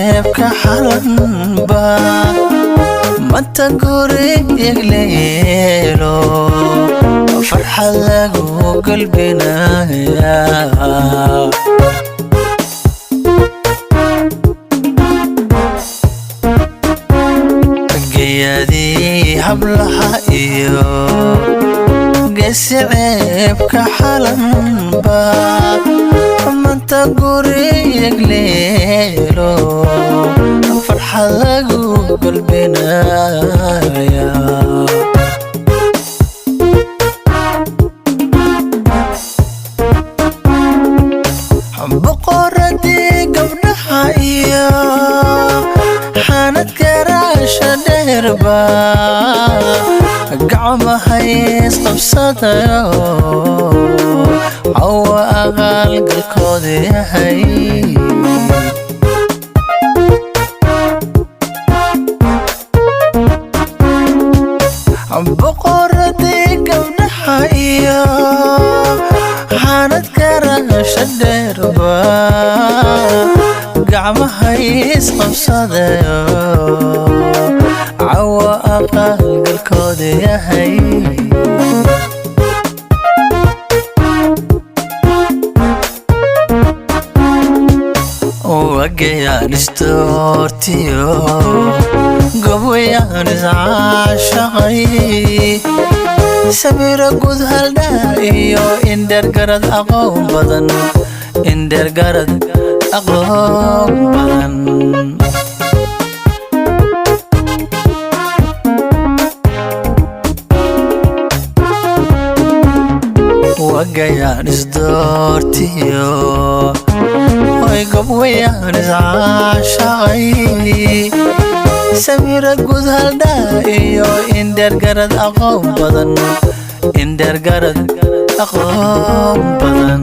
Ceebka xalanba manta guri yagleelo, farxad lagu galbinaya. Geyadii hablaha iyo geesi ceebka xalanba manta guri yagleelo, farxad lagu galbinaya. Boqoradii gabdhaha iyo xanad garaasha dheerba gacmahay isqabsadayo, cawa aqaalgalkooda yahay. Boqoradii gabdhaha iyo xanad garaasha dheerba gacmahay isqabsadayo, cawa aqaalgalkooda yahay. Wagayaan isdoortiyo gobwayaan iscaashaqay, samiro gud haldhaa iyo indheergarad aqoon badan, indheergarad aqoon badan. Wagayaan isdoortiyo oy gobwayaan iscaashaqay, samira gud haldhaa iyo indheergarad aqoon badan, indheergarad aqoon badan.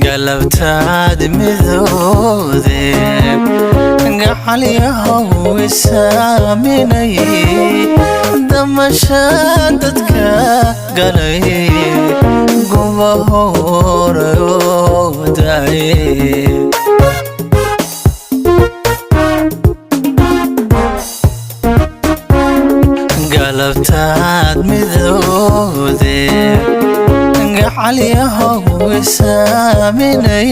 Galabtaad midoode gacalyahow isaaminay, damasha dadka galay gubahoorayoodaye. Galabtaad midoode gacalyahow isaaminay,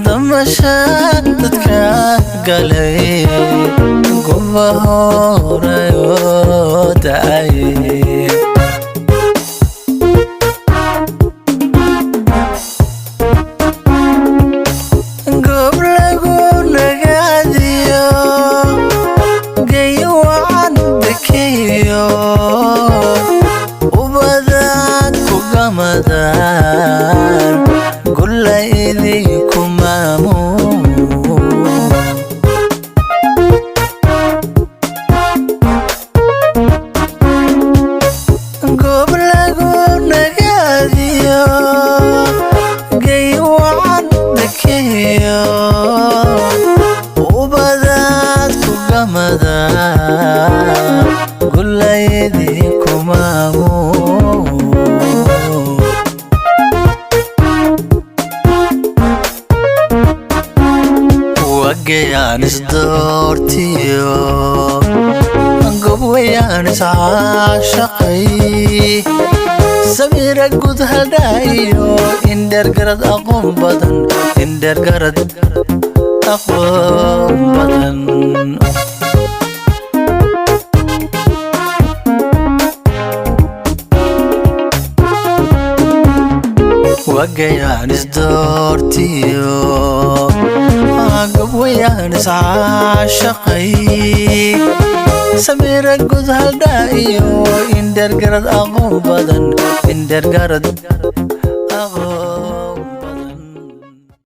damasha dadka galay gubahoorayoodaye. Goob lagu nagaadiyo geyo wacan dekeyo, ubadaad ku gamadaan gulla idinku maamuun. Goob lagu nagaadiyo geyo wacan dekeyo, ubadaad ku gamadaan gulla idinku maamuun. Wagayaan isdoortiyo gobwayaan iscaashaqay, samira gud haldhaa iyo indheergarad aqoon badan, indheergarad aqoon badan. Wagayaan isdoortiyo gobwayaan iscaashaqay, samira gud haldhaa iyo indheergarad aqoon badan, indheergarad aqoon.